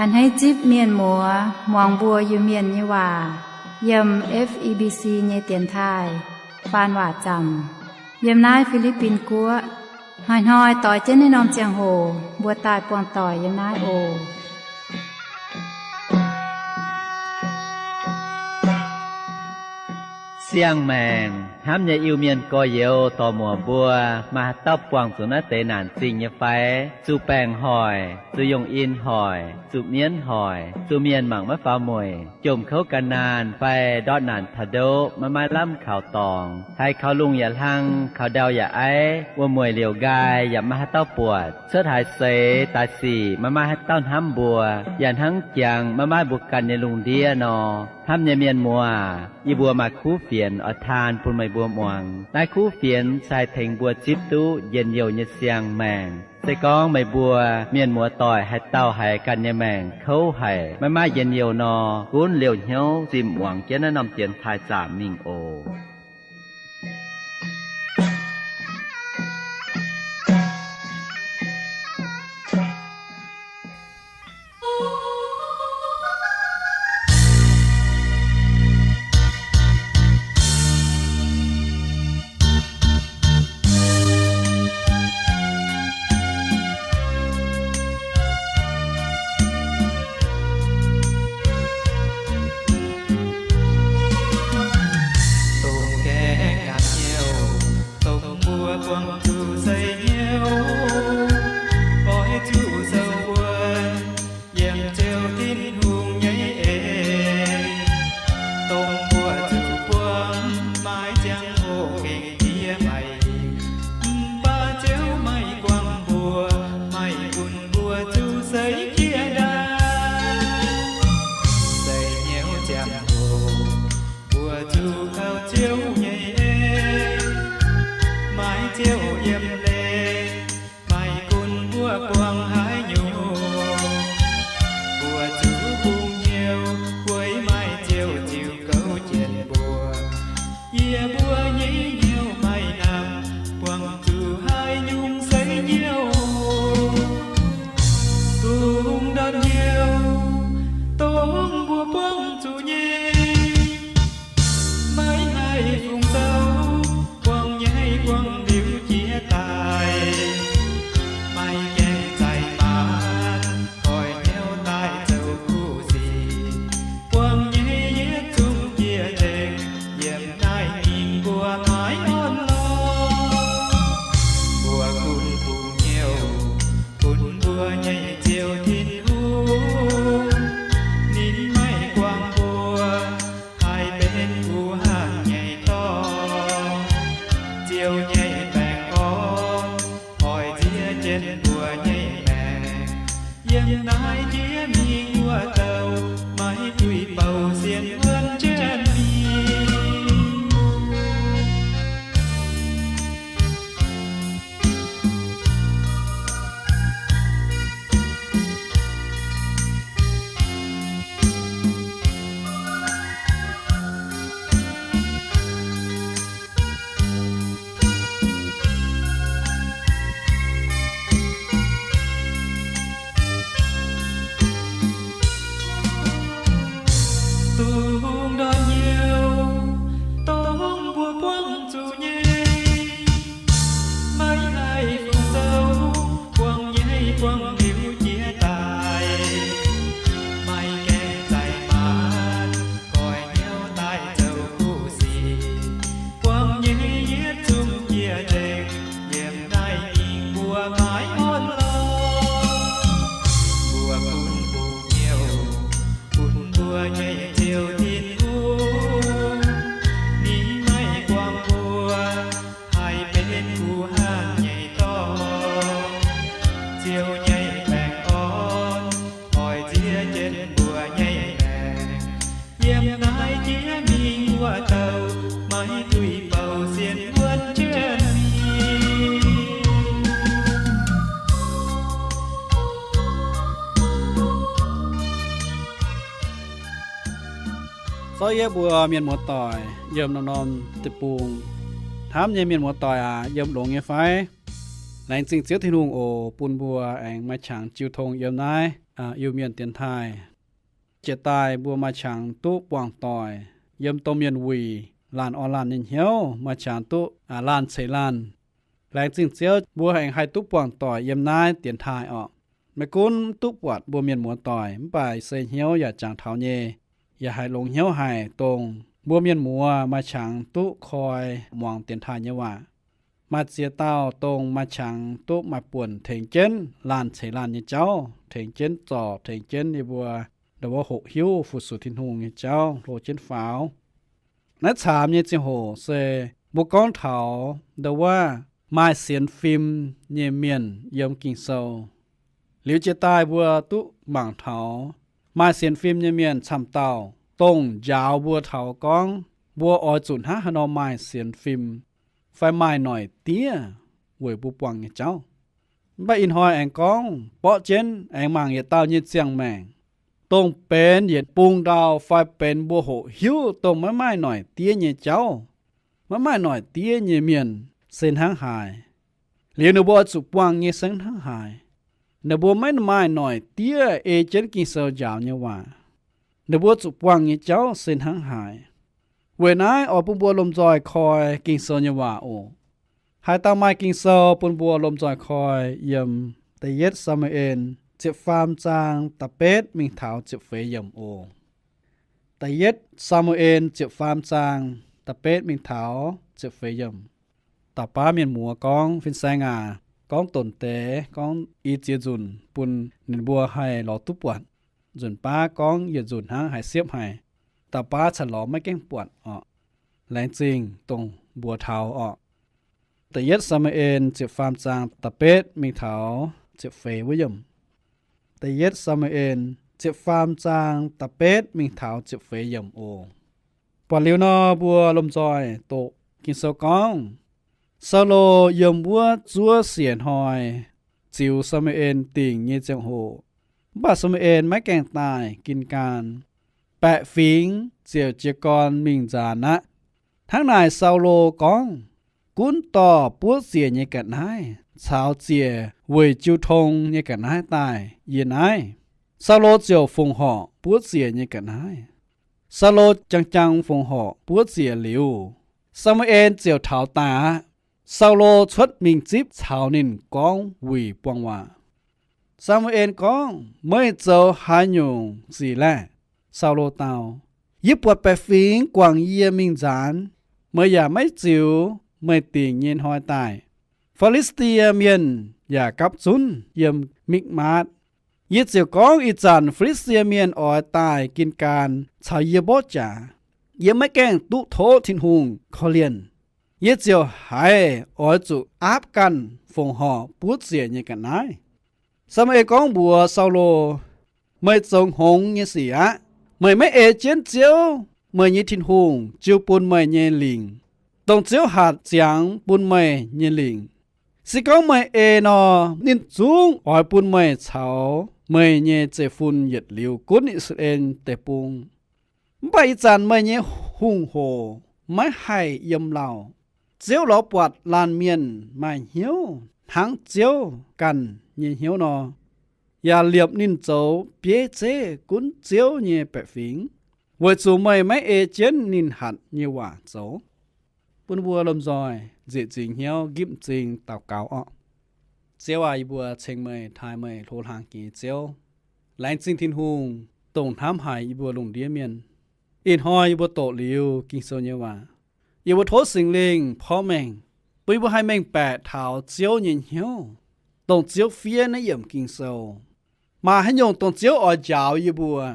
A'hneiv zipv mienh muoz muangx mbuo Iu-Mienh nyei waac yiem F E B C nyei dienx taaih faan waac zaamc yiem naaiv Fi^li^bin Guoqv. Hnoi-hnoi doix jienv naaiv norm ziangh hoc mbuo daaih buangh doic yiem naaiv oc. Siang-maengc hnamv nyei Iu-Mienh gorx-youz dorc-muoc mbuo, maaih haaix dauh buangh zuqc naaiv deix naanc zingh nyei fai? Zuqc baengc hoic, zuqc yongh in hoic, zuqc mienv hoic, zuqc mienh mangc maiv faaux mueic, jomc kouv gan naanh fai ndortv naanc taux ndoqv maiv maaih lamh kaux dorngx, haiz kaux lungh yaac hlang, kaux ndau yaac aiv, wuom-mueic liouc nqaai yaac maiv maaih haaix dauh buatc, cuotv haaix seix daaih sic maiv maaih haaix dauh hnamv mbuo, yaac hnangv jangx maiv maaih mbuo ganh nyei lungh ndiev nor. Hnamv nyei mienh muoz, yie mbuo maaih kuv fienx oix taan bun meih mbuo muangx. Naaiv kuv fienx se haih tengx mbuo zipv duqv njien-youh nyei siang-maengc. Se gorngv meih mbuo mienh muoz-doic haaix dauh haiz ganh nyei maengc kouv haic, maiv maaih njien-youh nor, gunv liouh hnyouv zimh muangx jienv naaiv norm dienx taaih zaamc mingh oc. Dongh gaengh gapv hnyouv, dongh mbuo buangh zuqc seix hnyouv, oix zuqc sou wuonv yiem Ziouv Tin-Hungh nyei en. Dongh mbuo zuqc buangh maiv ziangh hoc gengh jiex maiv, mv baac Ziouv maiv guangc mbuo, maiv gunv mbuo zuqc seix jiex ndaangc. Seix hnyouv ziangh hoc mbuo zuqc kaux Ziouv nyei en, maiv Ziouv yiem leiz, maiv gunv mbuo buangh haaix nyungc, mbuo zuqc bungx hnyouv weic maaih Ziouv ziux gouv jienv mbuo. Yie mbuo nyei hnyouv maiv hnamv buangh zuqc haaix nyungc seix hnyouv. Dongh ndortv hnyouv, dongh mbuo buangh zuqc nyei, maiv haih fungc zoux, buangh nyei buangh liuz jiex daaih, maiv gaengh zaih maanc, goix hnyouv daaih zoux kuv sic, buangh nyei yietv zungv jiex nzengc. Yiem naaiv mingh mbuo maiv orn lorqc. Mbuo gunv bungx hnyouv bun mbuo nyei Ziouv Tin-Hungh, ninh maiv guangc mbuo haih benx kuv hangh nyei dorngx. Ziouv nyei baengh orn oix nziex jienv mbuo nyei maengc. Yiem naaiv jiex mingh wuov douh maiv duih bouh sienx wuonv jienv mingh. Dongh ndortv hnyouv, dongh mbuo buangh zuqc nyei, maiv haih fungc zoux, buangh nyei buangh liuz jiex daaih, maiv gaengh zaih maanc, goix hnyouv daaih zoux kuv sic, buangh nyei yietv zungv jiex nzengc. Yiem naaiv mingh mbuo maiv orn lorqc. Mbuo gunv bungx hnyouv bun mbuo nyei Ziouv Tin-Hungh, ninh maiv guangc mbuo haih benx kuv hangh nyei dorngx. Ziouv nyei baengh orn oix nziex jienv mbuo nyei maengc. Yiem naaiv jiex mingh wuov douh maiv duih bouh sienx wuonv jienv mingh. Zorqv yie mbuo mienh muoz-doic yiem norm-norm deic-bung, hnamv nyei mienh muoz-doic aac, yiem longx nyei fai? Laengz zingh Ziouv Tin-Hungh oc, bun mbuo aengx maaih qangx jiu tong yiem naaiv. Iu-Mienh dienx taaih. Jiex daaih mbuo maaih qangx duqv buangh doic yiem domh mienh wuic laanh orn laanh nyei hnyouv, maaih qangx duqv laanh ceix laanh. Laengz zingh Ziouv, mbuo aengx haih duqv buangh doic yiem naaiv dienx taaih orqc. Maiv gunv duqv buatc mbuo mienh muoz doic, mv baac se hnyouv yaac jangx taux nyei, yaac haiz longx hnyouv haic, dongh mbuo mienh muoz maaih qangx duqv koi muangx dienx taaih nyei waac. Maaih ziex dauh dongh maaih qangx duqv maaih buonc tengx jienv laanh ceix laanh nyei jauv, tengx jienv zorc, tengx jienv yie mbuo ndau wuov hoqc hiuv fu-sux Tin-Hungh nyei jauv hlo jienv faaux. Naaiv caamx nyei ziangh hoc se mbuo gorngv taux ndau wuov maaih sienx fim nyei mienh yiem Ging-Sou. Liuz jiex daaih mbuo duqv mangc taux maaih sienx fim nyei mienh camv dauh dongh njaaux mbuo taux gorngv mbuo oix zuqc hnangv haaix nor maaih sienx fim fai maaih noic diev weic mbuo buangh nyei jauv. Mv baac ih hnoi aengx gorngv borqv jienv aengx mangc yietc dauh nyei ziangh maengc, dongh benx yietc bung ndau fai benx mbuo hoqc hiuv dongh maiv maaih noic diev nyei jauv, maiv maaih noic diev nyei mienh se hnangv haaix. Liuz ninh mbuo oix zuqc buangh nyei se hnangv haaix. Ninh mbuo maiv maaih noic diev ei jienv Ging-Sou njaaux nyei waac, ninh mbuo zuqc buangh nyei jauv se hnangv haaix. Weic naaiv oix bun mbuo lomh nzoih koi Ging-Sou nyei waac oc. Haaix dauh maaih Ging-Sou bun mbuo lomh nzoih koi yiem Da'yietv Saa^mu^en ziepc faam zaang da'betv mingh taux ziepc feix yiemc oc. Da'yietv Saa^mu^en ziepc faam zaang da'betv mingh taux ziepc feix yiemc. Dauh baav mienh muoz gorngv, Fin-saeng aac, gorngv donc deix gorngv i ziex nzunc bun ninh mbuo haih lorz duqv buatc. Nzunc baav gorngv yietc nzunc hnangv haih siepv haic. Dauh baav cingx lorz maiv gaengh buatc orqc. Laengz zingh dongh mbuox taux orqc. Da'yietv Saa^mu^en ziepc faam zaang da'betv mingh taux ziepc feix wuov yiemc. Da'yietv Saa^mu^en ziepc faam zaang da'betv mingh taux ziepc feix yiemc oc. Buatc liuz nor, mbuo lomh nzoih doqc Ging-Sou gorngv, Saulo yiem wuov zuov siec hnoi ziux Saa^mu^en dingc nyei ziangh hoc, mv baac Saa^mu^en maiv gaengh daaih Gin^gaan. Baeqc fingx ziouc jiez gorn mingh nzaanx aqv. Hnangv naaic Saulo gorngv, Gunv dorh buov ziec nyei ga'naaiv caux ziec weic jiu tong nyei ga'naaiv daaih yie naaiv. Saulo ziouc fongc horc buov ziec nyei ga'naaiv. Saulo jang-jang fongc horc buov ziec liuz, Saa^mu^en ziouc taux daaih aqv. Saulo cuotv mingh zipv caux ninh gorngv wuic buangh waac. Saa^mu^en gorngv, Meih zoux haaix nyungc sic laeh? Saulo dau, Yie buatc baeqc fingx guangc yie mingh nzaanx, meih yaac maiv ziux meih dingc nyei hnoi daaih. Fi^li^saa^die Mienh yaac gapv zunv yiem Mikv^maatv. Yie ziouc gorngv, Ih zanc Fi^li^saa^die Mienh oix daaih Gin^gaan caux yie mborqv jaax. Yie maiv gaengh duqv tov Tin-Hungh korv-lienh. Yie ziouc haiz oix zuqc aapv ganh fongc horc buov ziec nyei ga'naaiv. Saa^mu^en gorngv mbuox Saulo, Meih zoux hngongx nyei sic aqv. Meih maiv ei jienv Ziouv, meih nyei Tin-Hungh, jiu bun meih nyei lingc, dongh Ziouv hatc ziangx bun meih nyei lingc. Se gorngv meih ei nor, ninh zungv oix bun meih caux meih nyei zeiv-fun yietc liuz gunv I^saa^laa^en Deic-Bung. Mv baac ih zanc meih nyei hungh hoc maiv haih yiem lauh. Ziouv lorz buatc laanh mienh maaih hnyouv hnangv Ziouv ganh nyei hnyouv nor, yaac liepc ninh zoux bieiv zeiv gunv Ziouv nyei baeqc fingx, weic zuqc meih maiv ei jienv ninh hatc nyei waac zoux. Bun mbuo lomh nzoih nzieqc nzingx hnyouv nqipv m'zing daux gaux orqc. Ziouv aac, yie mbuo ceng meih, taaih meih hlo hlang jiex nyei Ziouv. Laengz zingh Tin-Hungh, dongh hnamv haic yie mbuo lungh ndiev mienh. Ih hnoi yie mbuo doqc liuz Ging-Sou nyei waac, yie mbuo tov Singx Lingh porv mengh, bun yie mbuo haih mengh baeqc taux Ziouv nyei hnyouv, dongh Ziouv fiev naaiv yiemc Ging-Sou. Maaih haaix nyungc dongh Ziouv oix njaaux yie mbuo,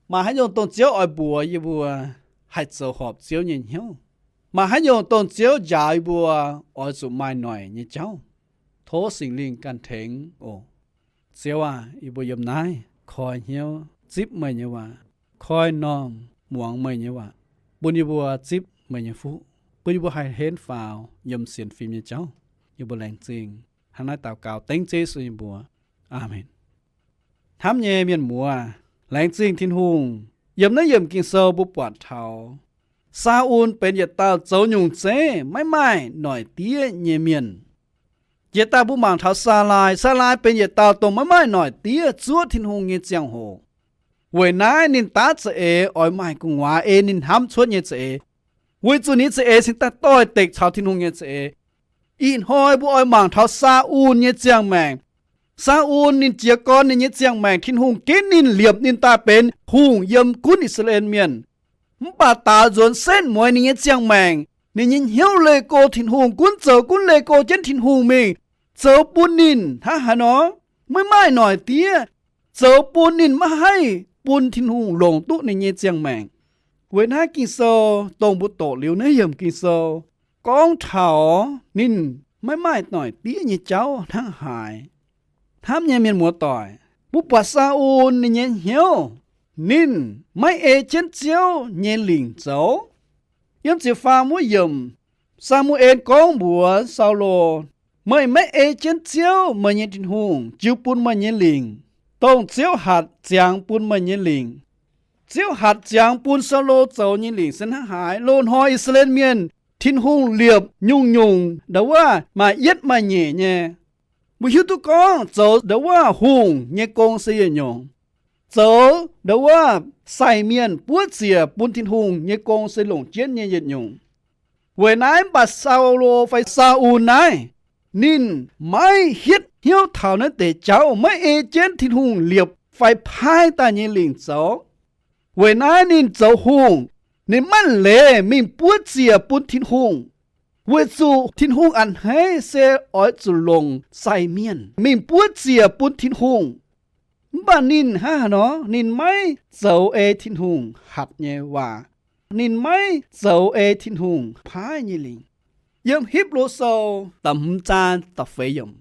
maaih haaix nyungc dongh Ziouv oix mbuox yie mbuo haih zoux horpc Ziouv nyei hnyouv, maaih haaix nyungc dongh Ziouv njaaux yie mbuo oix zuqc maaih noic nyei jauv, tov Singx Lingh ganh tengx oc. Ziouv aac, yie mbuo yiem naaiv koi hnyouv zipv meih nyei waac, koi m'normh muangx meih nyei waac, bun yie mbuo zipv meih nyei fuqv, bun yie mbuo haih henv faaux yiem sienx fim nyei jauv. Yie mbuo laengz zingh hnangv naaiv daux gaux dengv Ziouv Yesu nyei mbuox. Aamen. Hnamv nyei mienh muoz, laengz zingh Tin-Hungh. Yiem naaiv yiemc Ging-Sou mbuo buatc taux Saa^un benx yietc dauh zoux nyungc zeiv maiv maaih noic diev nyei mienh. Yietc dauh mbuo mangc taux Saalaai. Saalaai benx yietc dauh dongh maiv maaih noic diev zuov Tin-Hungh nyei ziangh hoc. Weic naaiv ninh daav za'eix oix maaih gu'nguaaz ei ninh hnamv cuotv nyei za'eix, weic zuqc ninh za'eix cingx daaih doix-dekc caux Tin-Hungh nyei za'eix. Ih hnoi mbuo oix mangc taux Saa^un nyei ziangh maengc. Saa^un ninh jiez gorn ninh nyei ziangh maengc, Tin-Hungh ginv ninh, liepc ninh daaih benx hungh yiem gunv I^saa^laa^en Mienh. Mv baac daaux nzuonx setv mueiz ninh nyei ziangh maengc, ninh nyei hnyouv leih go Tin-Hungh, gunv zoux gunv leih go jienv Tin-Hungh mingh, zoux bun ninh hnangv haaix nor maiv maaih noic diev, zoux bun ninh maiv haih bun Tin-Hungh longc duqv ninh nyei ziangh maengc. Weic naaiv Ging-Sou dongh mbuo doqc liuz naaiv yiemc Ging-Sou gorngv taux ninh maiv maaih noic diev nyei jauv hnangv haaix. Hnamv nyei mienh muoz-doic, mbuo buatc Saa^un ninh nyei hnyouv, ninh maiv ei jienv Ziouv nyei lingc zoux. Yiem ziepc faam wuov yiemc, Saa^mu^en gorngv mbuox Saulo, Meih maiv ei jienv Ziouv, meih nyei Tin-Hungh, jiu bun meih nyei lingc, dongh Ziouv hatc ziangx bun meih nyei lingc. Ziouv hatc ziangx bun Saulo zoux nyei lingc se hnangv haaix? Loz-hnoi I^saa^laa^en Mienh, Tin-Hungh liepc nyungc-nyungc ndau wuov maaih yietv maaih nyeic nyei. Mbuo hiuv duqv gorngv zoux ndau wuov hungh nyei gong se yietc nyungc. Zoux ndau wuov sai mienh buov ziec bun Tin-Hungh nyei gong se longc jienv nyei yietc nyungc. Weic naaiv mv baac Saulo fai Saa^un naaiv, ninh maiv hietv hnyouv taux naaiv deix jauv, maiv ei jienv Tin-Hungh liepc fai paaiv daaih nyei lingc zoux. Weic naaiv ninh zoux hungh, ninh maiv leiz mingh buov ziec bun Tin-Hungh, weic zuqc Tin-Hungh a'hneiv se oix zuqc longc sai mienh mingh buov ziec bun Tin-Hungh. Mv baac ninh hnangv haaix nor, ninh maiv zoux ei Tin-Hungh hatc nyei waac. Ninh maiv zoux ei Tin-Hungh paaiv nyei lingc. Yiem Hipv^lu Sou da'hmz zaang da'feix yiemc,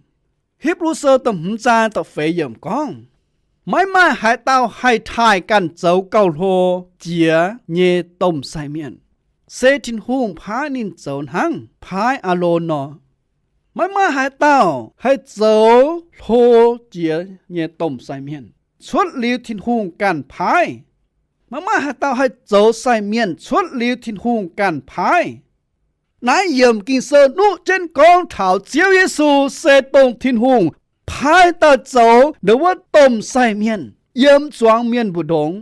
Hipv^lu Sou da'hmz zaang da'feix yiemc gorngv, Maiv maaih haaix dauh haih taaih ganh zoux gauh hlo jiex nyei domh sai mienh. Se Tin-Hungh paaiv ninh zoux hnangv paaiv Aalon nor. Maiv maaih haaix dauh haih zoux hlo jiex nyei domh sai mienh cuotv liuz Tin-Hungh ganh paaiv. Maiv maaih haaix dauh haih zoux sai mienh cuotv liuz Tin-Hungh ganh paaiv. Naaiv yiemc Ging-Sou nuqv jienv gorngv taux Ziouv Yesu se dongh Tin-Hungh paaiv daaih zoux ndau wuov domh sai mienh yiem zuangx mienh mbu'ndongx.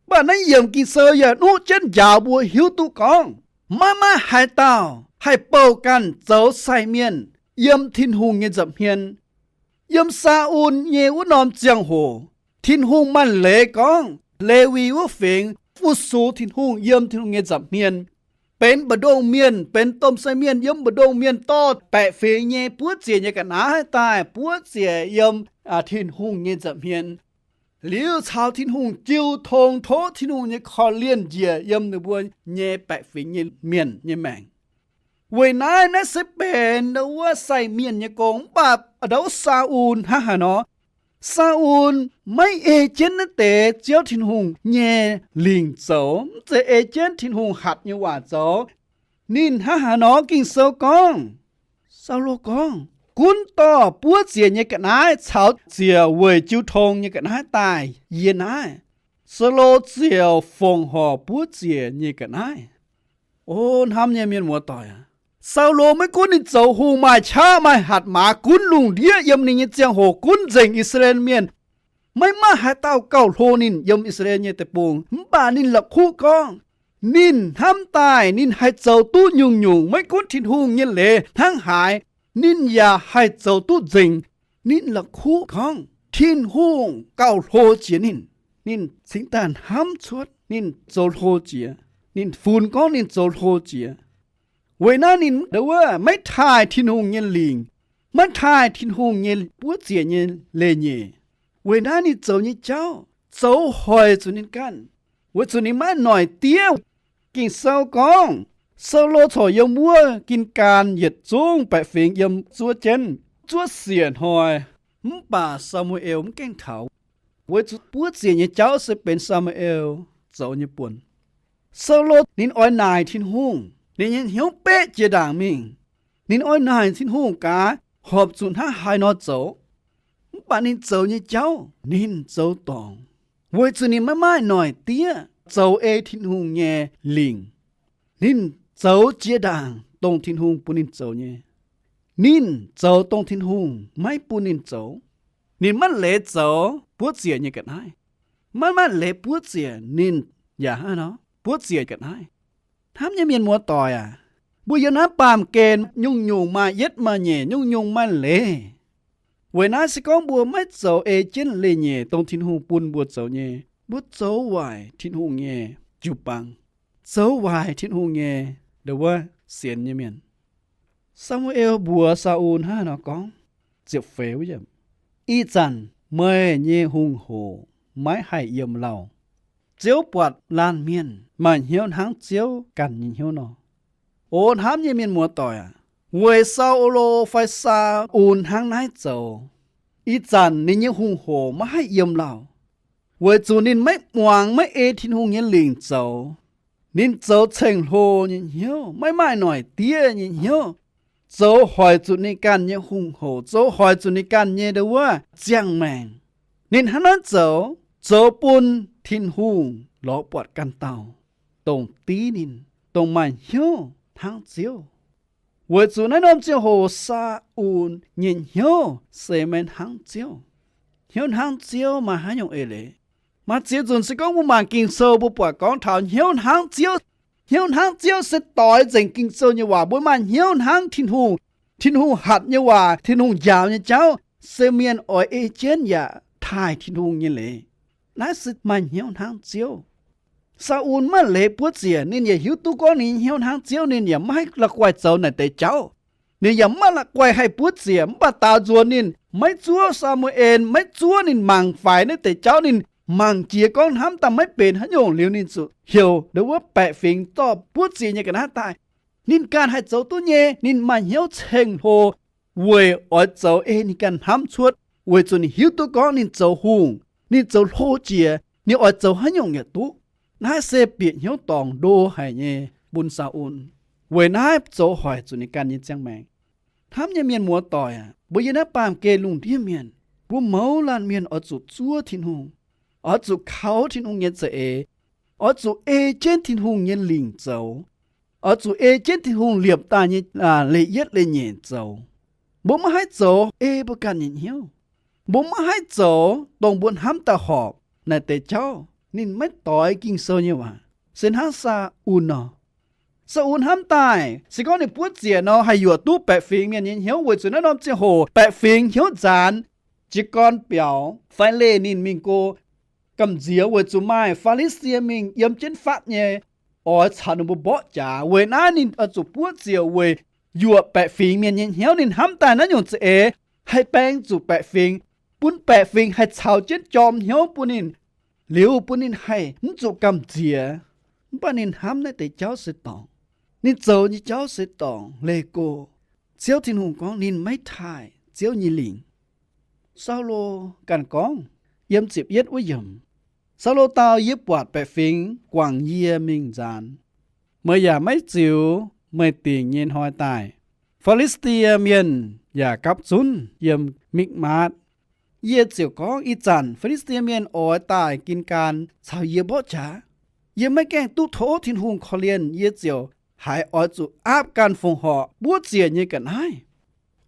Mv baac naaiv yiemc Ging-Sou yaac nuqv jienv njaaux mbuo hiuv duqv gorngv, maiv maaih haaix dauh haih bouh ganh zoux sai mienh yiem Tin-Hungh nyei nza'hmien. Yiem Saa^un nyei wuov norm ziangh hoc, Tin-Hungh maaih leiz gorngv Lewi wuov fingx fu-sux Tin-Hungh yiem Tin-Hungh nyei nza'hmien, benx mbu'ndongx mienh, benx domh sai mienh yiem mbu'ndongx mienh dorh baeqc fingx nyei buov ziec nyei ga'naaiv daaih buov ziec yiem Tin-Hungh nyei nza'hmien. Liuz caux Tin-Hungh jiu tong, tov Tin-Hungh nyei korv-lienh njiec yiem ninh mbuo nyei baeqc fingx nyei mienh nyei maengc. Weic naaiv, naaiv se benx ndau wuov sai mienh nyei gong. Mv baac ndau wuov Saa^un hnangv haaix nor? Saa^un maiv ei jienv naaiv deix Ziouv Tin-Hungh nyei lingc zoux, mv zeiz ei jienv Tin-Hungh hatc nyei waac zoux. Ninh hnangv haaix nor? Ging-Sou gorngv, Saulo gorngv, Gunv dorh buov ziec nyei ga'naaiv caux ziec weic jiu tong nyei ga'naaiv daaih yie naaiv. Saulo ziouc fongc horc buov ziec nyei ga'naaiv. O hnamv nyei mienh muoz-doic aac, Saulo maiv gunv ninh zoux hungh maaih qaqv maaih hatc maaz, gunv lungh ndiev yiem ninh nyei ziangh hoc gunv nzengc I^saa^laa^en Mienh, maiv maaih haaix dauh gauh hlo ninh yiem I^saa^laa^en nyei deic-bung. Mv baac ninh la'kuqv gorngv, ninh hnamv daaih ninh haih zoux duqv nyungc-nyungc, maiv gunv Tin-Hungh nyei leiz hnangv haaix, ninh yaac haih zoux duqv nzengc. Ninh la'kuqv gorngv Tin-Hungh gauh hlo jiex ninh. Ninh cingx daaih hnamv cuotv ninh zoux hlo jiex. Ninh funx gorngv ninh zoux hlo jiex. Weic naaiv ninh ndau wuov maiv taaih Tin-Hungh nyei lingc, maiv taaih Tin-Hungh nyei buov ziec nyei leiz-nyeic. Weic naaiv ninh zoux nyei jauv zoux hoic zuqc ninh ganh, weic zuqc ninh maiv noic diev. Ging-Sou gorngv, Saulo corc yiem wuov Gin^gaan yietc zungv baeqc fingx yiem zuov jienv, zuov siec hnoi. Mv baac Saa^mu^en mv gaengh taux, weic zuqc buov ziec nyei jauv se benx Saa^mu^en zoux nyei buonc. Saulo ninh oix naaic Tin-Hungh, ninh nyei hnyouv beqv jiex ndaangc mingh. Ninh oix naaic Tin-Hungh gaax horpc zuqc hnangv haaix nor zoux. Mv baac ninh zoux nyei jauv ninh zoux dorngc, weic zuqc ninh maiv maaih noic diev zoux ei Tin-Hungh nyei lingc. Ninh zoux jiex ndaangc dongh Tin-Hungh bun ninh zoux nyei. Ninh zoux dongh Tin-Hungh maiv bun ninh zoux. Ninh maiv leiz zoux buov ziec nyei ga'naaiv, maiv maaih leiz buov ziec ninh, yaac hnangv nor buov ziec ga'naaiv. Hnamv nyei mienh muoz-doic aac, mbuo yiem naaiv baamh gen nyungc-nyungc maaih yietv maaih nyeic, nyungc-nyungc maaih leiz. Weic naaiv se gorngv mbuo maiv zoux ei jienv leih nyeic dongh Tin-Hungh bun mbuo zoux nyei, mbuo zoux waaic Tin-Hungh nyei jiu-baang, zoux waaic Tin-Hungh nyei ndo wuov sienx nyei mienh. Saa^mu^en mbuox Saa^un hnangv nor gorngv, ziepc feix wuov, Ih zanc meih nyei hungh hoc maiv haih yiem lauh. Ziouv buatc laanh mienh maaih hnyouv hnangv Ziouv ganh nyei hnyouv nor. O hnamv nyei mienh muoz-doic aac, weic Saulo fai Saa^un hnangv naaiv zoux, ih zanc ninh nyei hungh hoc maiv haih yiem lauh, weic zuqc ninh maiv muangx, maiv ei Tin-Hungh nyei lingc zoux. Ninh zoux ceng-hlo nyei hnyouv, maiv maaih noic diev nyei hnyouv, zoux hoic zuqc ninh ganh nyei hungh hoc, zoux hoic zuqc ninh ganh nyei ndo wuov ziangh maengc. Ninh hnangv naaiv zoux, zoux bun Tin-Hungh lorz buatc ganh dauh, dongh div ninh, dongh maaih hnyouv hnangv Ziouv. Weic zuqc naaiv norm ziangh hoc Saa^un nyei hnyouv se maiv hnangv Ziouv. Hnyouv hnangv Ziouv maaih haaix nyungc eix leiz? Maaih ziex nzunc se gorngv mbuo mangc Ging-Sou, mbuo buatc gorngv taux hnyouv hnangv Ziouv. Hnyouv hnangv Ziouv se doix nzengc Ging-Sou nyei waac. Mbuo maaih hnyouv hnangv Tin-Hungh, Tin-Hungh hatc nyei waac, Tin-Hungh njaaux nyei jauv, se mienh oix ei jienv yaac taaih Tin-Hungh nyei leiz. Naaiv se maaih hnyouv hnangv Ziouv. Saa^un maiv leiz buov ziec, ninh yaac hiuv duqv gorngv ninh hnyouv hnangv Ziouv, ninh yaac maiv haih la'guaih zoux naaic deix jauv. Ninh yaac maiv la'guaih haih buov ziec, mv baac daaux nzuonx ninh maiv zuov Saa^mu^en, maiv zuov ninh mangc faix naaiv deix jauv. Ninh mangc jiex gorngv hnamv daaih maiv benx haaix nyungc liuz, ninh zuqc heuc ndo wuov baeqc fingx zorqv buov ziec nyei ga'naaiv daaih. Ninh ganh haih zoux duqv nyei. Ninh maaih hnyouv ceng-hlo weic oix zoux ei ninh ganh hnamv cuotv, weic zuqc ninh hiuv duqv gorngv ninh zoux hungh, ninh zoux hlo jiex, ninh oix zoux haaix nyungc yaac duqv. Naaiv se bieqc hnyouv dorngc ndo haic nyei bun Saa^un. Weic naaiv zoux hoic zuqc ninh ganh nyei ziangh maengc. Hnamv nyei mienh muoz-doic aac, mbuo yiem naaiv baamh gen lungh ndiev mienh, mbuo mouz laanh mienh oix zuqc zuov Tin-Hungh, oix zuqc kaux Tin-Hungh nyei za'eix, oix zuqc ei jienv Tin-Hungh nyei lingc zoux, oix zuqc ei jienv Tin-Hungh liepc daaih nyei leiz yietv leiz nyeic zoux. Mbuo maiv haih zoux ei mbuo ganh nyei hnyouv. Mbuo maiv haih zoux dongh mbuo hnamv daaih horpc naaic deix jauv. Ninh maiv doix Ging-Sou nyei waac, se hnangv Saa^un nor. Saa^un hnamv daaih se gorngv ninh buov ziec nor haih yuoqc duqv baeqc fingx mienh nyei hnyouv, weic zuqc naaiv norm ziangh hoc baeqc fingx hnyouv nzaanx, jiez gorn biaux fai leih ninh mingh go gamh nziex, weic zuqc maaih Fi^li^saa^die Mienh mingh yiem jienv fatv nyei, oix caux ninh mbuo mborqv jaax. Weic naaiv ninh oix zuqc buov ziec weic yuoqc baeqc fingx mienh nyei hnyouv. Ninh hnamv daaih naaiv nyungc za'eix haih baeng zuqc baeqc fingx, bun baeqc fingx haih caux jienv jorm hnyouv bun ninh, liuz bun ninh haih mv zuqc gamh nziex. Mv baac ninh hnamv naaiv deix jauv se dorngc. Ninh zoux nyei jauv se dorngc leih go. Ziouv Tin-Hungh gorngv ninh maiv taaih Ziouv nyei lingc. Saulo ganh gorngv, yiem ziepc yietv wuov yiemc, Saulo dau, Yie buatc baeqc fingx guangc yie mingh nzaanx. Meih yaac maiv ziux meih dingc nyei hnoi daaih. Fi^li^saa^die Mienh yaac gapv zunv yiem Mikv^maatv. Yie ziouc gorngv, Ih zanc Fi^li^saa^die Mienh oix daaih gin-gaan caux yie mborqv jaax. Yie maiv gaengh duqv tov Tin-Hungh korv-lienh, yie ziouc haiz oix zuqc aapv ganh fongc horc buov ziec nyei ga'naaiv.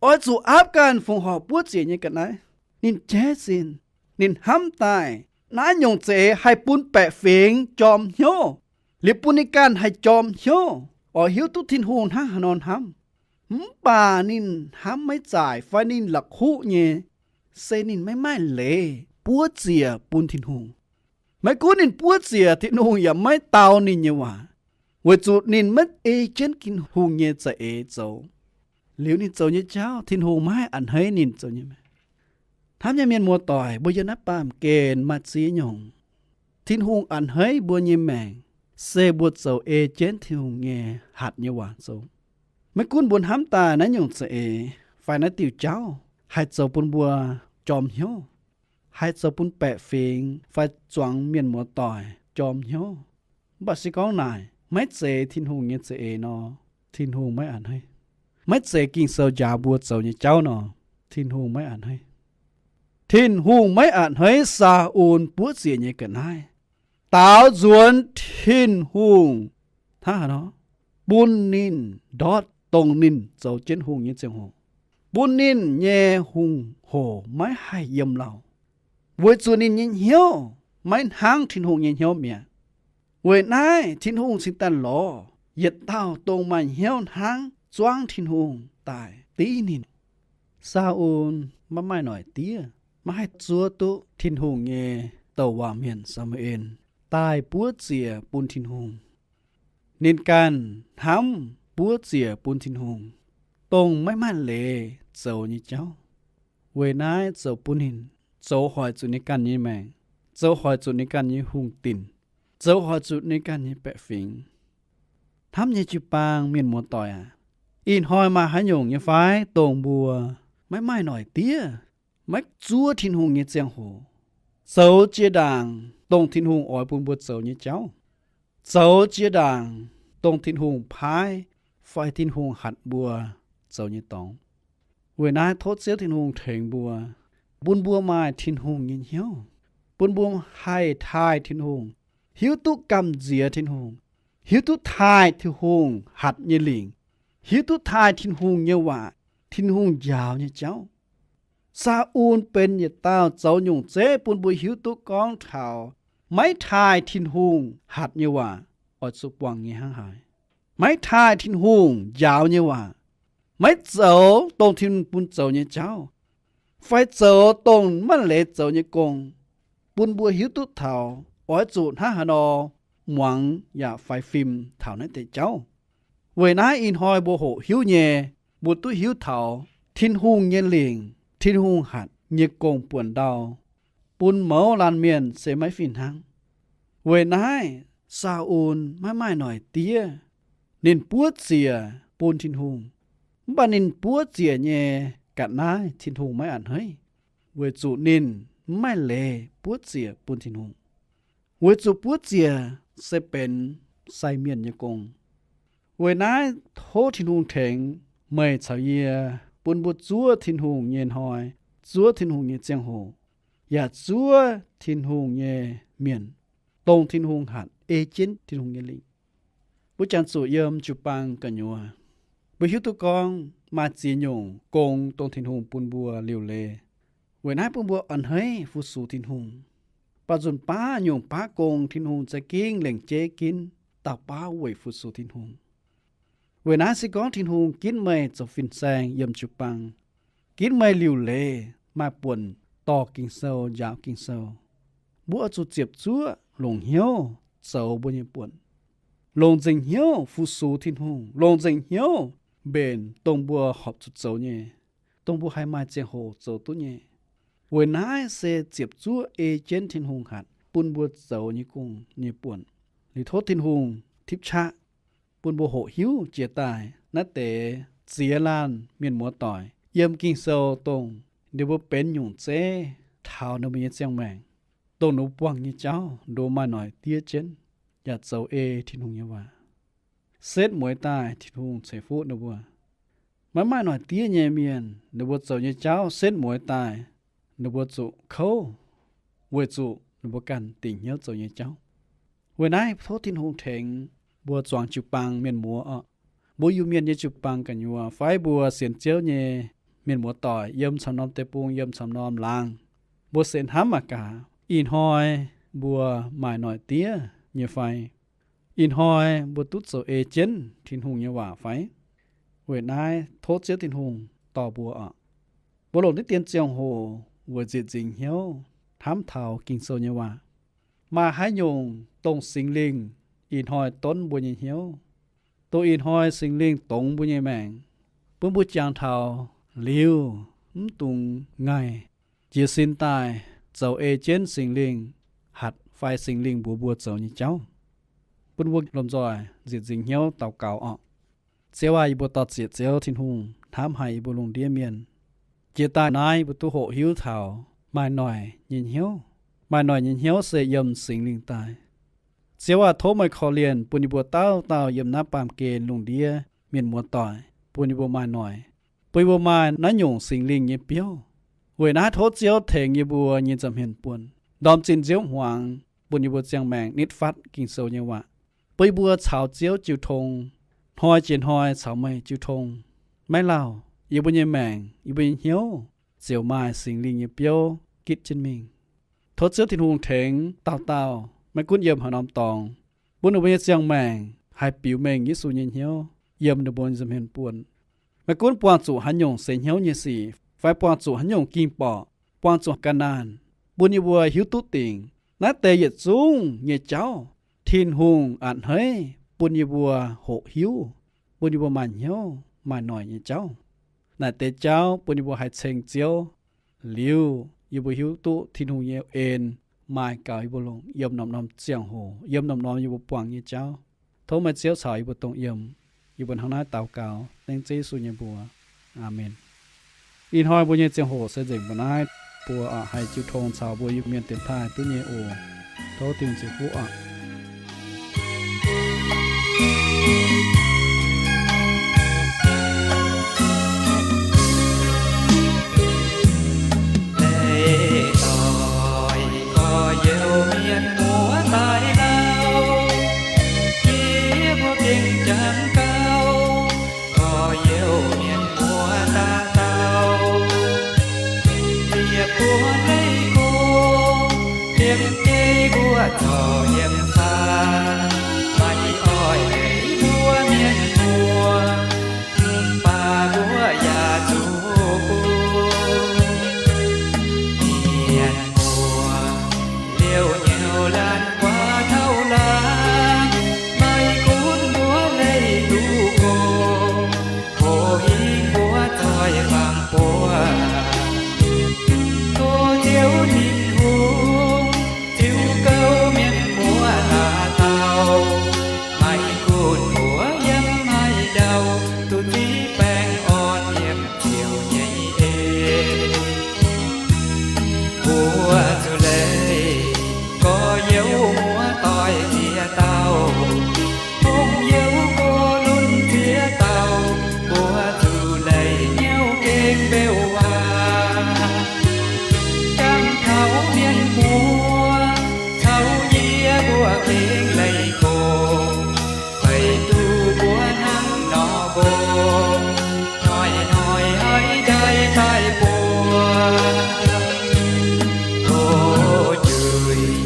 Oix zuqc aapv ganh fongc horc buov ziec nyei ga'naaiv. Ninh jaiv sin, ninh hnamv daaih naaiv nyungc za'eix haih bun baeqc fingx jorm hnyouv, liuz bun ninh ganh haih jorm hnyouv, oix hiuv duqv Tin-Hungh hnangv haaix nor hnamv. Mv baac ninh hnamv maiv zaaic fai ninh la'kuqv nyei, se ninh maiv maaih leiz buov ziec bun Tin-Hungh. Maiv gunv ninh buov ziec, Tin-Hungh yaac maiv dau ninh nyei waac, weic zuqc ninh maiv ei jienv Tin-Hungh nyei za'eix zoux. Liuz ninh zoux nyei jauv, Tin-Hungh maiv haih a'hneiv ninh zoux nyei maengc. Hnamv nyei mienh muoz-doic, mbuo yiem naaiv baamh gen maaih ziex nyungc Tin-Hungh a'hneiv mbuo nyei maengc, se mbuo zoux ei jienv Tin-Hungh nyei hatc nyei waac zoux. Maiv gunv mbuo hnamv daaih naaiv nyungc za'eix fai naaiv diuh jauv haih zoux bun mbuo jorm hnyouv, haih zoux bun baeqc fingx fai zuangx mienh muoz-doic jorm hnyouv, mv baac se gorngv naaic maiv zeiz Tin-Hungh nyei za'eix nor, Tin-Hungh maiv a'hneiv. Maiv zeiz Ging-Sou njaaux mbuo zoux nyei jauv nor, Tin-Hungh maiv a'hneiv. Tin-Hungh maiv a'hneiv Saa^on buov ziec nyei ga'naaiv. Daaux nzuonx Tin-Hungh hnangv haaix nor bun ninh ndortv dongh ninh zoux jienv hungh nyei ziangh hoc. bun ninh nyei hungh hoc maiv haih yiem lauh, weic zuqc ninh nyei hnyouv maiv hnangv Tin-Hungh nyei hnyouv mi'aqv. Weic naaiv Tin-Hungh cingx daaih lorz yietc dauh dongh maaih hnyouv hnangv zuangv Tin-Hungh daaih div ninh. Saa^on maiv maaih noic diev, maiv haih zuov duqv Tin-Hungh nyei douc waac mienh, Saa^mu^en, daaih buov ziec bun Tin-Hungh. Ninh ganh hnamv buov ziec bun Tin-Hungh, dongh maiv maaih leiz zoux nyei jauv. Weic naaiv zoux bun ninh zoux hoic zuqc ninh ganh nyei maengc, zoux hoic zuqc ninh ganh nyei hungh dinc, zoux hoic zuqc ninh ganh nyei baeqc fingx. Hnamv nyei jiu-baang mienh muoz-doic aac, ih hnoi maaih haaix nyungc nyei fai dongh mbuo maiv maaih noic diev, maiv zuov Tin-Hungh nyei ziangh hoc, zoux jiex ndaangc dongh Tin-Hungh oix bun mbuo zoux nyei jauv, zoux jiex ndaangc dongh Tin-Hungh paaiv fai Tin-Hungh hatc mbuo zoux nyei dorngx. Weic naaiv tov Ziouv Tin-Hungh tengx mbuo, bun mbuo maaih Tin-Hungh nyei hnyouv, bun mbuo haih taaih Tin-Hungh, hiuv duqv gamh nziex Tin-Hungh, hiuv duqv taaih Tin-Hungh hatc nyei lingc, hiuv duqv taaih Tin-Hungh nyei waac, Tin-Hungh njaaux nyei jauv. Saa^on benx yietc dauh zoux nyungc zeiv bun mbuo hiuv duqv gorngv taux maiv taaih Tin-Hungh hatc nyei waac oix zuqc buangh nyei hnangv haaix. Maiv taaih Tin-Hungh njaaux nyei waac, maiv zoux dongh Tin-Hungh bun zoux nyei jauv, fai zoux dongh maaih leiz zoux nyei gong, bun mbuo hiuv duqv taux oix zuqc hnangv haaix nor muangx yaac faix fim taux naaiv deix jauv. Weic naaiv ih hnoi mbuo hoqc hiuv nyei, mbuo duqv hiuv taux Tin-Hungh nyei lingc, Tin-Hungh hatc nyei gong buonc ndau, bun mouz laanh mienh se maiv fih hnangv. Weic naaiv Saa^on maiv maaih noic diev. Ninh buov ziec bun Tin-Hungh, mv baac ninh buov ziec nyei ga'naaiv Tin-Hungh maiv a'hneiv, weic zuqc ninh mv maaih leiz buov ziec bun Tin-Hungh. Weic zuqc buov ziec se benx sai mienh nyei gong. Weic naaiv tov Tin-Hungh tengx meih caux yie, bun mbuo zuov Tin-Hungh nyei hnoi, zuov Tin-Hungh nyei ziangh hoc, yaac zuov Tin-Hungh nyei mienh, dongh Tin-Hungh hatc ei jienv Tin-Hungh nyei lingc. Mbuo jangx zuqc yiem jiu-baang gu'nyuoz, mbuo hiuv duqv gorngv maaih ziex nyungc gong dongh Tin-Hungh bun mbuo liuc leiz. Weic naaiv bun mbuo a'hneiv fu-sux Tin-Hungh. Baac nzunc baav nyungc baav gong Tin-Hungh za'gengh lengc jeiv ginv dauh baav weic fu-sux Tin-Hungh. Weic naaiv se gorngv Tin-Hungh ginv meih zoux fin-saeng yiem jiu-baang, ginv meih liuc leiz maaih buonc dorh Ging-Sou, njaaux Ging-Sou, mbuo oix zuqc ziepc zuoqv longc hnyouv zoux mbuo nyei buonc, longc nzengc hnyouv fu-sux Tin-Hungh, longc nzengc hnyouv mbenc dongh mbuo horpc zuqc zoux nyei, dongh mbuo haih maaih ziangh hoc zoux duqv nyei. Weic naaiv se ziepc zuoqv ei jienv Tin-Hungh hatc bun mbuo zoux nyei gong nyei buonc. Liuz tov Tin-Hungh tipv qaqv bun mbuo hoqc hiuv jiex daaih naaiv deix ziex laanh mienh muoz-doic yiem Ging-Sou dongh ninh mbuo benx nyungc zeiv taux ninh mbuo nyei ziangh maengc, dongh ninh mbuo buangh nyei jauv, ninh mbuo maaih noic diev jienv yaac zoux ei Tin-Hungh nyei waac, setv mueiz daaih Tin-Hungh ceix fuqv ninh mbuo. Maiv maaih noic diev nyei mienh, ninh mbuo zoux nyei jauv setv mueiz daaih, ninh mbuo zuqc kouv, weic zuqc ninh mbuo ganh dingc hnyouv zoux nyei jauv. Weic naaiv tov Tin-Hungh tengx mbuo zuangx jiu-baang mienh muoz orqc. Mbuo Iu-Mienh nyei jiu-baang gu'nyuoz fai mbuo sienx Ziouv nyei mienh muoz-doic yiem camv norm deic-bung, yiem camv norm laangz, mbuo se hnamv mangc gaax, ih hnoi mbuo maaih noic diev nyei fai? Ih hnoi mbuo duqv zoux ei jienv Tin-Hungh nyei waac fai? Weic naaiv tov Ziouv Tin-Hungh dorh mbuo orqc. Mbuo longc diqv dien ziangh hoc weic nzieqc nzingc hnyouv hnamv taux Ging-Sou nyei waac. Maaih haaix nyungc dongh Singx Lingh ih hnoi donv mbuo nyei hnyouv, dongh ih hnoi Singx Lingh dongz mbuo nyei maengc, bun mbuo jangx taux liuz mv dungx ngaih, jiez sin daaih zoux ei jienv Singx Lingh hatc fai Singx Lingh mbuox mbuo zoux nyei jauv. Bun mbuo lomh nzoih nzieqc nzingc hnyouv daux gaux orqc. Ziouv aac, yie mbuo dor-ziec Ziouv Tin-Hungh, hnamv haic yie mbuo lungh ndiev mienh. Jiex daaih naaiv yie mbuo duqv hoqc hiuv taux maaih noic nyei hnyouv. Maaih noic nyei hnyouv se yiem Singx Lingh daaih. Ziouv aac, tov meih korv-lienh bun yie mbuo dauh dauh yiem naaiv baamh gen lungh ndiev mienh muoz-doic, bun yie mbuo maaih noic, bun yie mbuo maaih naaiv nyungc Singx Lingh nyei biouv. Weic naaiv tov Ziouv tengx yie mbuo nyei nza'hmien buonc, ndorm zinh nziouv hmuangx, bun yie mbuo ziangh maengc nitv fatv Ging-Sou nyei waac, bun yie mbuo caux Ziouv jiu tong, hnoi jiex hnoi caux meih jiu tong, maiv lauh. yie mbuo nyei maengc, yie mbuo nyei hnyouv ziouc maaih Singx Lingh nyei biouv gitv jienv mingh. Tov Ziouv Tin-Hungh tengx dauh dauh, maiv gunv yiem haaix norm dorngx, bun ninh mbuo nyei ziangh maengc haih biux mengh Yesu nyei hnyouv yiem ninh mbuo nza'hmien buonc. Maiv gunv buangh zuqc haaix nyungc seix hnyouv nyei sic fai buangh zuqc haaix nyungc ging-borqc, buangh zuqc ga'naanh, bun yie mbuo hiuv duqv dingc naaiv deix yietc zungv nyei jauv Tin-Hungh a'hneiv bun yie mbuo hoqc hiuv, bun yie mbuo maaih hnyouv maaih noic nyei jauv. Naaic deix jauv bun yie mbuo haih ceng Ziouv. Liuz yie mbuo hiuv duqv Tin-Hungh nyei en maaih gaux yie mbuo longc yiem norm-norm ziangh hoc, yiem norm-norm yie mbuo buangh nyei jauv. Tov meih Ziouv caux yie mbuo dongh yiem. Yie mbuo hnangv naaiv daux gaux dengv Ziouv Yesu nyei mbuox. Aamen. Ih hnoi mbuo nyei ziangh hoc se nzengc mbuo naaiv. Mbuo haih jiu tong caux mbuo Iu-Mienh dienx taaih duqv nyei oc. Tov Tin-Hungh ceix fuqv aqv. Leiz doic gorx-youz mienh muoz daaih lauh, yie mbuo gengh jangx gauh gorx-youz mienh muoz dauh dauh. Ziec buonv leiz go, liemh jeiv mbuo zorc yiem faa, maiv oix leiz mbuo mienh muoz, mv baac mbuo yaac zuqc bun mienh muoz liouh nyouc laanh guaax taux laanh, maiv gunv mbuo leih duqv gorx, hoqc hingv mbuo zoih fangx buo. Tov Ziouv Tin-Hungh ziux gouv mienh muoz dauh dauh, maiv gunv mbuo yiem haaix ndau, duqv zipv baengh orn yiem Ziouv nyei en. Mbuo zuqc leih gorx-youz muoz-doic ziex dauh, hungh youz go lunx ziex dauh, mbuo zuqc leih hnyouv gengh mbeux waac. Jangx taux mienh muoz caux yie mbuo gengh leih gorx, feix duqv mbuo hnangv nor mbong, hnoi-hnoi haiz ndaix daaih buoz. Tov juix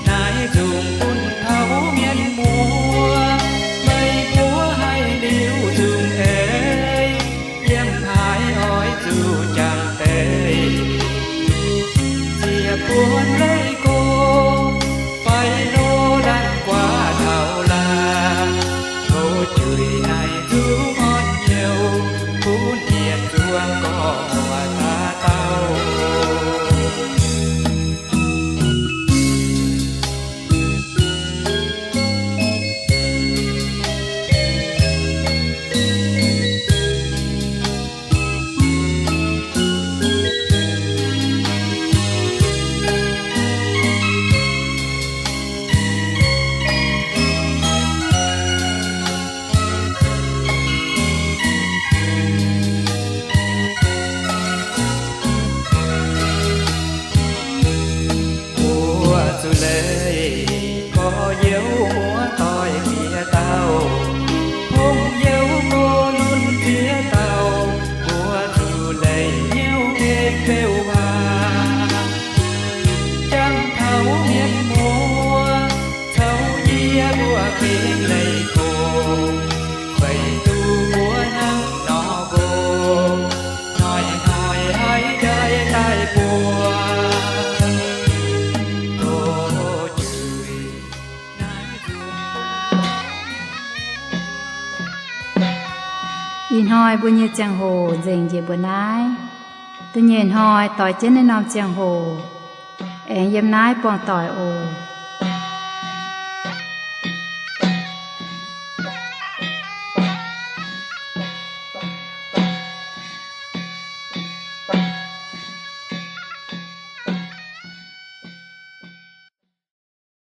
naaiv nzungh bun taux mienh muoz, meih mbuo haih liuz nzungh eix, yiem haaix oix zuqc jangx deix. Ziec buonv leiz go, fai lo laanh guaax taux laanh, tov juix naaiv nzungh orn hnyouv bun yietc zungv gorx-muoz dauh dauh. Mbuo zuqc leih gorx-youz muoz-doic ziex dauh, hungh youz go lunx ziex dauh, mbuo zuqc leih hnyouv gengh mbeux waac. Jangx taux mienh muoz caux yie mbuo gengh leih gorx, feix duqv mbuo hnangv nor mbong, hnoi-hnoi haiz ndaix daaih buoz. Tov juix naaiv nzungh Ih hnoi mbuo nyei ziangh hoc nzengc njiec mbuo naaiv. Da'nyeic hnoi doix jienv naaiv norm ziangh hoc, aengx yiem naaiv buangh doic oc.